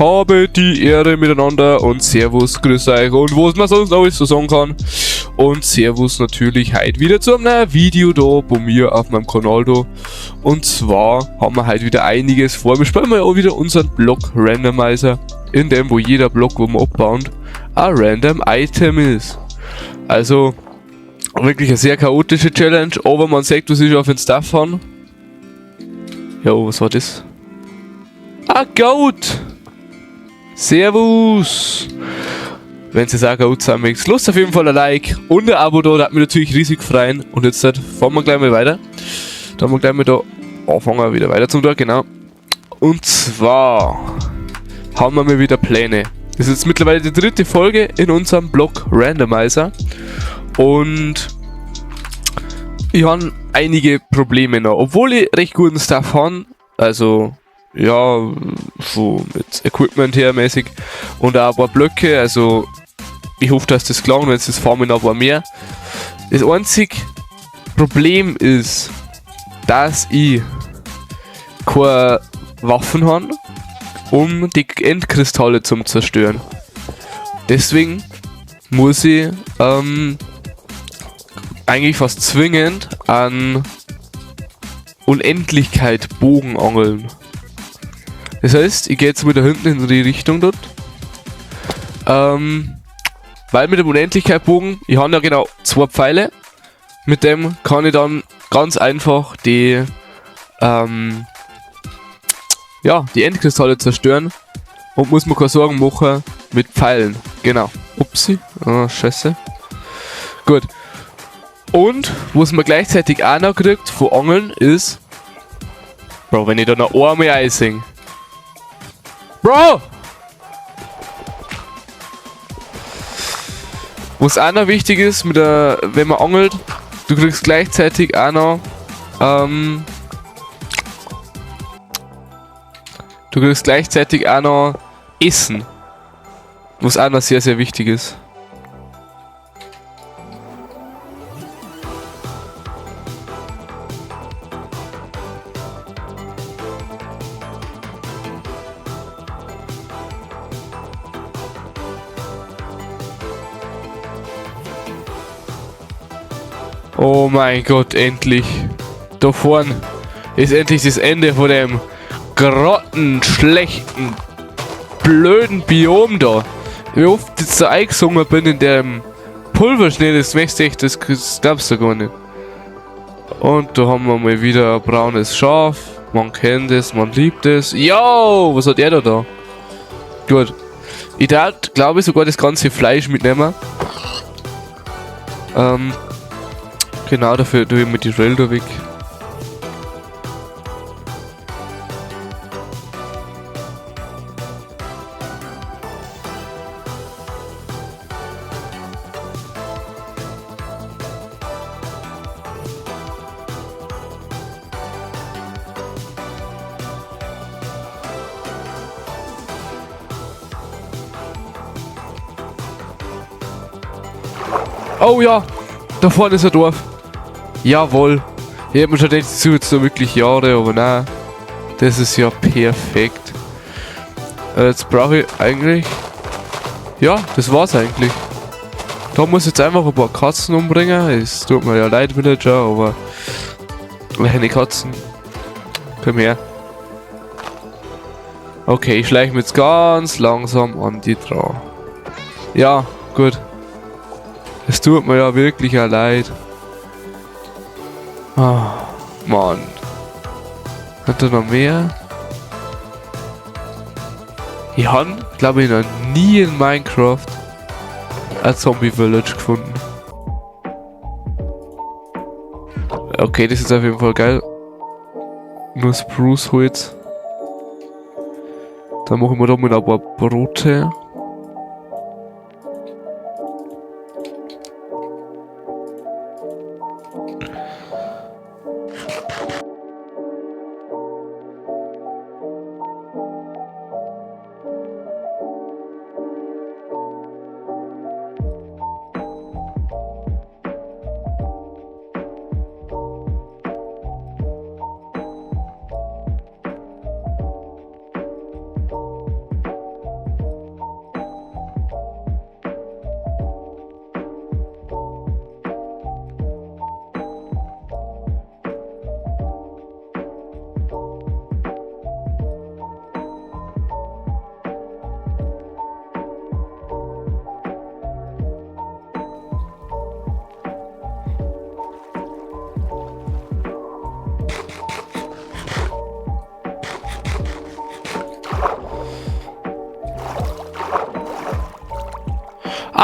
Habe die Ehre miteinander und Servus, grüß euch und was man sonst alles so sagen kann. Und Servus natürlich heute wieder zu einem Video da bei mir auf meinem Kanal da. Und zwar haben wir heute wieder einiges vor. Wir spielen mal auch wieder unseren Block Randomizer, in dem wo jeder Block, wo wir abbauen, ein random Item ist. Also wirklich eine sehr chaotische Challenge, aber man sieht, was ich auf den Stuff habe. Jo, was war das? Ah, Goat! Servus! Wenn es auch gut sein mögt, lasst auf jeden Fall ein Like und ein Abo da, das hat mich natürlich riesig freuen. Und jetzt fahren wir gleich mal weiter. Da haben wir gleich mal da anfangen wieder weiter zum Tag, genau. Und zwar haben wir mal wieder Pläne. Das ist jetzt mittlerweile die dritte Folge in unserem Block Randomizer. Und ich habe einige Probleme noch, obwohl ich recht guten Stuff habe. Also ja, so mit Equipment her mäßig und auch ein paar Blöcke, also ich hoffe, dass das gelangt, wenn es das farmen noch ein paar mehr. Das einzige Problem ist, dass ich keine Waffen habe, um die Endkristalle zum zerstören. Deswegen muss ich eigentlich fast zwingend an Unendlichkeit Bogen angeln. Das heißt, ich gehe jetzt wieder hinten in die Richtung dort. Weil mit dem Unendlichkeitsbogen, ich habe ja genau 2 Pfeile. Mit dem kann ich dann ganz einfach die Endkristalle zerstören. Und muss mir keine Sorgen machen mit Pfeilen. Genau. Upsi. Oh, scheiße. Gut. Und was man gleichzeitig auch noch kriegt von Angeln ist... Bro, wenn ich da noch einmal einsing. Bro! Was auch noch wichtig ist, wenn man angelt, du kriegst gleichzeitig auch noch du kriegst gleichzeitig auch noch Essen. Was auch noch sehr, sehr wichtig ist. Oh mein Gott, endlich. Da vorn ist endlich das Ende von dem grottenschlechten, blöden Biom da. Wie oft ich jetzt da eingesungen bin in dem Pulverschnee, das möchte ich, das glaubst du gar nicht. Und da haben wir mal wieder ein braunes Schaf. Man kennt es, man liebt es. Yo, was hat er da? Gut. Ich darf, glaube ich, sogar das ganze Fleisch mitnehmen. Genau, dafür tue ich mir die Rail da weg. Oh ja, da vorne ist ein Dorf. Jawohl. Ich hab mir schon gedacht, ich suche jetzt da wirklich Jahre, aber nein. Das ist ja perfekt. Jetzt brauche ich eigentlich... Ja, das war's eigentlich. Da muss ich jetzt einfach ein paar Katzen umbringen. Es tut mir ja leid, Villager, aber... Meine Katzen. Komm her. Okay, ich schleiche mich jetzt ganz langsam an die dran. Ja, gut. Es tut mir ja wirklich ja leid. Ah, Mann. Hat er noch mehr? Ich hab, glaub ich, noch nie in Minecraft ein Zombie Village gefunden. Okay, das ist auf jeden Fall geil. Nur Spruce Holz. Dann machen wir da mal ein paar Brote.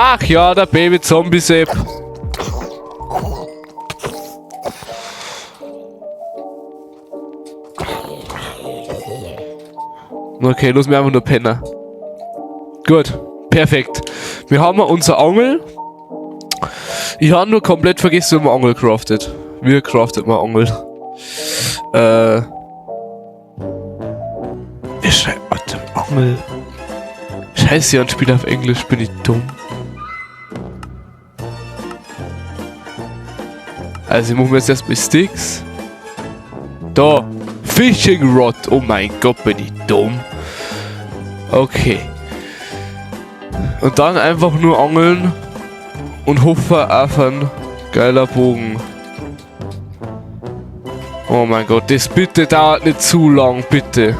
Ach ja, der Baby-Zombie-Sepp. Okay, los, mir einfach nur pennen. Gut, perfekt. Wir haben unser Angel. Ich habe nur komplett vergessen, wie man Angel craftet. Wie craftet man Angel? Wie schreibt man denn Angel? Scheiße, ich spiele auf Englisch, bin ich dumm. Also ich mache mir jetzt erstmal Sticks. Da, Fishing Rod. Oh mein Gott, bin ich dumm. Okay. Und dann einfach nur angeln und hoffen auf einen geiler Bogen. Oh mein Gott, das bitte dauert nicht zu lang, bitte.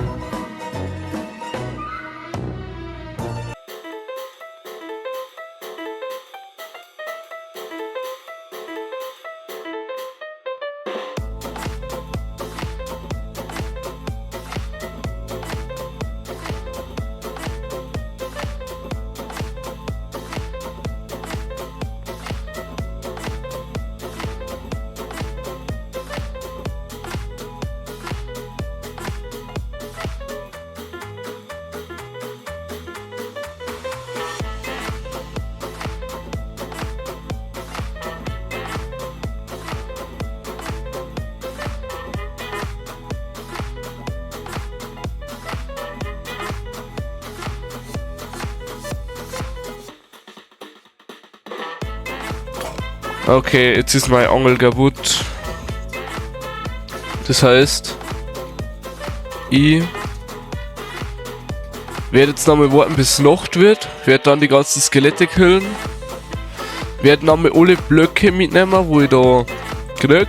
Okay, jetzt ist meine Angel kaputt. Das heißt, ich werde jetzt nochmal warten, bis es Nacht wird. Werde dann die ganzen Skelette killen. Werde nochmal alle Blöcke mitnehmen, wo ich da krieg.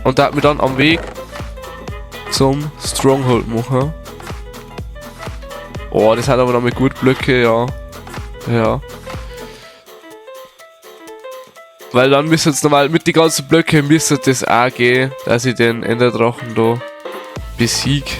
Und da mir dann am Weg zum Stronghold machen. Oh, das hat aber nochmal gut Blöcke, ja. Ja. Weil dann müssen jetzt nochmal mit den ganzen Blöcken müsste das auch gehen, dass ich den Enderdrachen da besieg.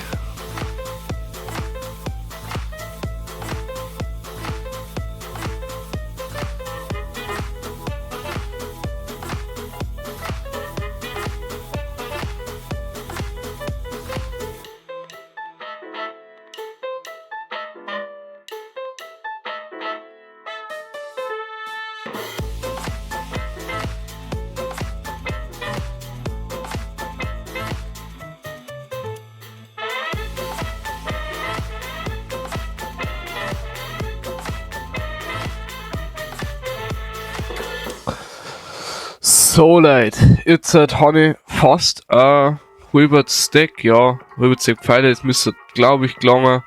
So Leute, jetzt habe ich fast ein halber Stack, ja, halber Stack Pfeile, jetzt müsste, glaube ich, gelangen.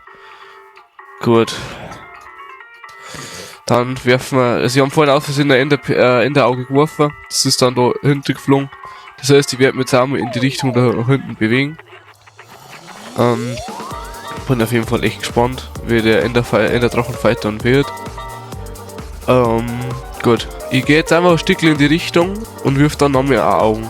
Gut. Dann werfen wir, also ich habe vorhin aus Versehen ein Enderauge geworfen, das ist dann da hinten geflogen. Das heißt, ich werde mich jetzt auch mal in die Richtung da nach hinten bewegen. Bin auf jeden Fall echt gespannt, wie der Enderdrachenfight dann wird. Gut, ich gehe jetzt einfach ein Stückchen in die Richtung und wirf dann noch mehr Augen.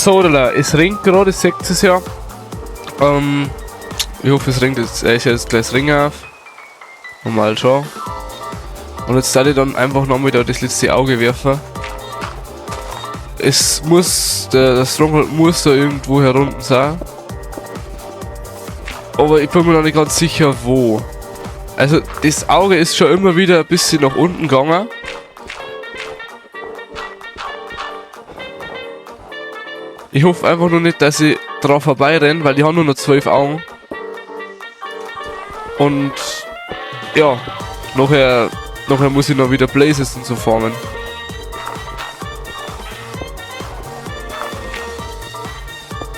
So, es regnet gerade, seht ihr es ja. Ich hoffe, es regnet jetzt, ist jetzt gleich das Ring auf. Und mal schauen. Und jetzt werde ich dann einfach nochmal da das letzte Auge werfen. Es muss, der Stronghold muss da irgendwo herunten sein. Aber ich bin mir noch nicht ganz sicher, wo. Also, das Auge ist schon immer wieder ein bisschen nach unten gegangen. Ich hoffe einfach nur nicht, dass ich drauf vorbeirenne, weil die haben nur noch 12 Augen. Und ja, nachher Nachher muss ich noch wieder Blazes und so formen.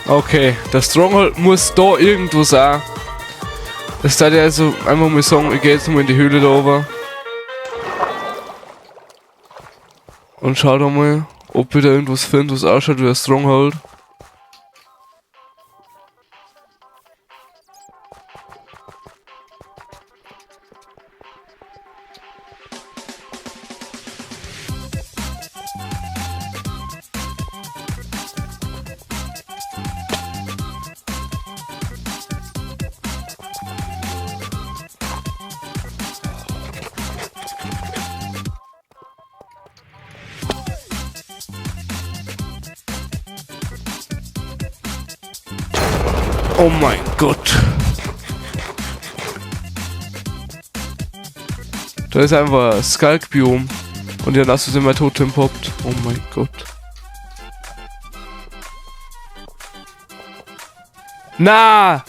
Okay, der Stronghold muss da irgendwo sein. Das darf ich also einfach mal sagen, ich gehe jetzt mal in die Höhle da oben. Und schau da mal, ob ich da irgendwas finde, was ausschaut wie ein Stronghold. Oh mein Gott. Da ist einfach ein Sculk-Biom. Und dann hast du immer Totem poppt. Oh mein Gott. Na!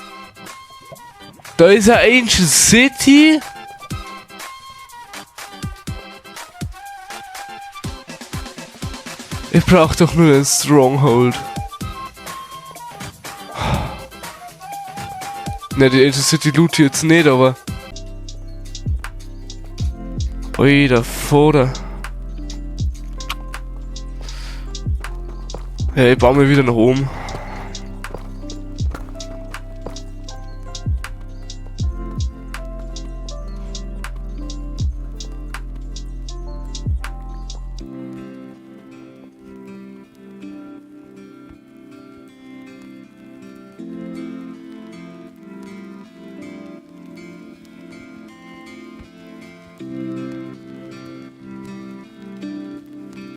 Da ist ein Ancient City? Ich brauch doch nur den Stronghold. Ne, die Ancient City loot jetzt nicht, aber. Ui, der Vater. Ja, ich baue mir wieder nach oben.